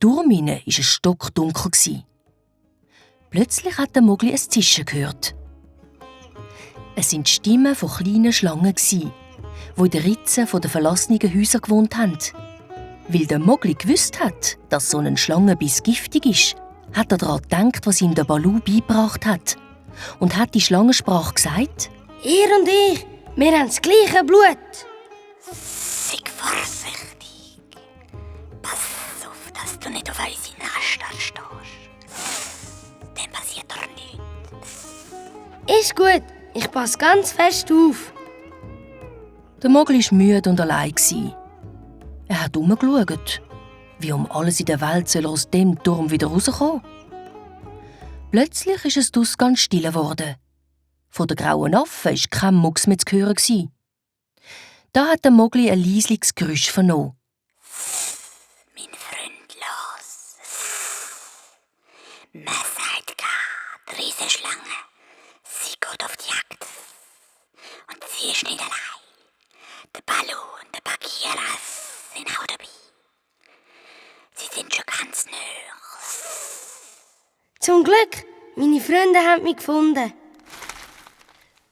Turm hinein war es stockdunkel. Plötzlich hat der Mogli ein Zischen gehört. Es waren die Stimmen von kleinen Schlangen, die in den Ritzen der verlassenen Häuser gewohnt haben. Weil der Mogli gewusst hat, dass so ein Schlangenbiss giftig ist, hat er daran gedacht, was ihm der Baloo beigebracht hat. Und hat die Schlangensprache gesagt: Ihr und ich, wir haben das gleiche Blut. Sei vorsichtig. Pass auf, dass du nicht auf unsere Nester stehst. Dann passiert doch nichts. Ist gut, ich passe ganz fest auf. Der Mogli war müde und allein. Er hat herumgeschaut. Wie um alles in der Welt soll er aus dem Turm wieder rauskommen? Plötzlich ist es draussen ganz still geworden. Von den grauen Affen war kein Mucks mehr zu hören. Da hat der Mogli ein leisliches Geräusch vernommen. Mein Freund, los. Man sagt gar, die Riesenschlange, sie geht auf die Jagd. Und sie ist nicht allein. Der Baloo und der Bagheera sind auch dabei. Sie sind schon ganz nah. Zum Glück, meine Freunde haben mich gefunden.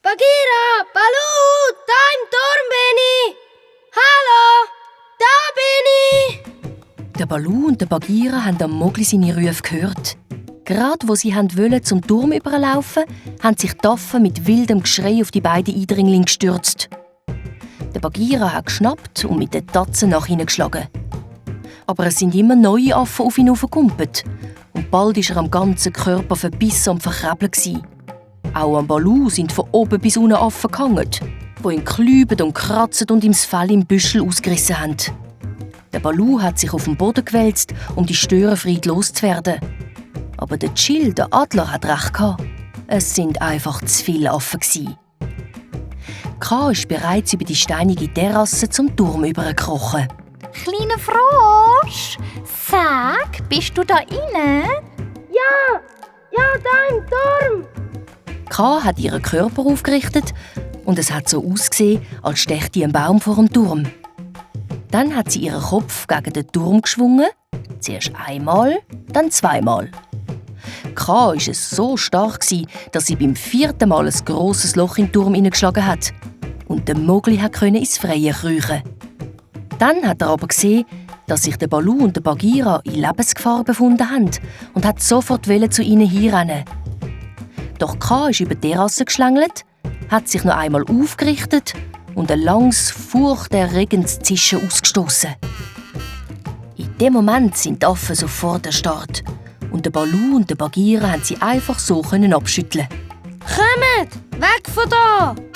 Bagheera, Baloo, da im Turm bin ich. Hallo, da bin ich. Der Baloo und der Bagheera haben am Mogli seine Rufe gehört. Gerade wo sie wollten zum Turm überlaufen, haben sich die Affen mit wildem Geschrei auf die beiden Eindringlinge gestürzt. Der Bagheera hat geschnappt und mit den Tatzen nach ihnen geschlagen. Aber es sind immer neue Affen auf ihn aufgekumpelt. Und bald war er am ganzen Körper verbissen und verkrebelt. Auch am Baloo sind von oben bis unten Affen gehangen, die ihn klüben und kratzen und ihm das Fell im Büschel ausgerissen haben. Der Baloo hat sich auf den Boden gewälzt, um die Störenfriede loszuwerden. Aber der Chill, der Adler, hat recht gehabt. Es sind einfach zu viele Affen. K ist bereits über die steinige Terrasse zum Turm übergekrochen. Kleiner Frosch, sag, bist du da inne? Ja, da im Turm. K hat ihren Körper aufgerichtet und es hat so ausgesehen, als stechte ein Baum vor dem Turm. Dann hat sie ihren Kopf gegen den Turm geschwungen, zuerst einmal, dann zweimal. K war es so stark, dass sie beim 4. Mal ein grosses Loch in den Turm hineingeschlagen hat und der Mogli konnte ins Freie kriechen. Dann hat er aber gesehen, dass sich der Baloo und der Bagheera in Lebensgefahr befunden haben und hat sofort zu ihnen hinrennen. Doch K ist über die Terrasse geschlängelt, hat sich noch einmal aufgerichtet und ein langes, furchterregendes Zischen ausgestoßen. In dem Moment sind die Affen sofort erstarrt und der Baloo und der Bagheera haben sie einfach so abschütteln. Kommt, weg von da!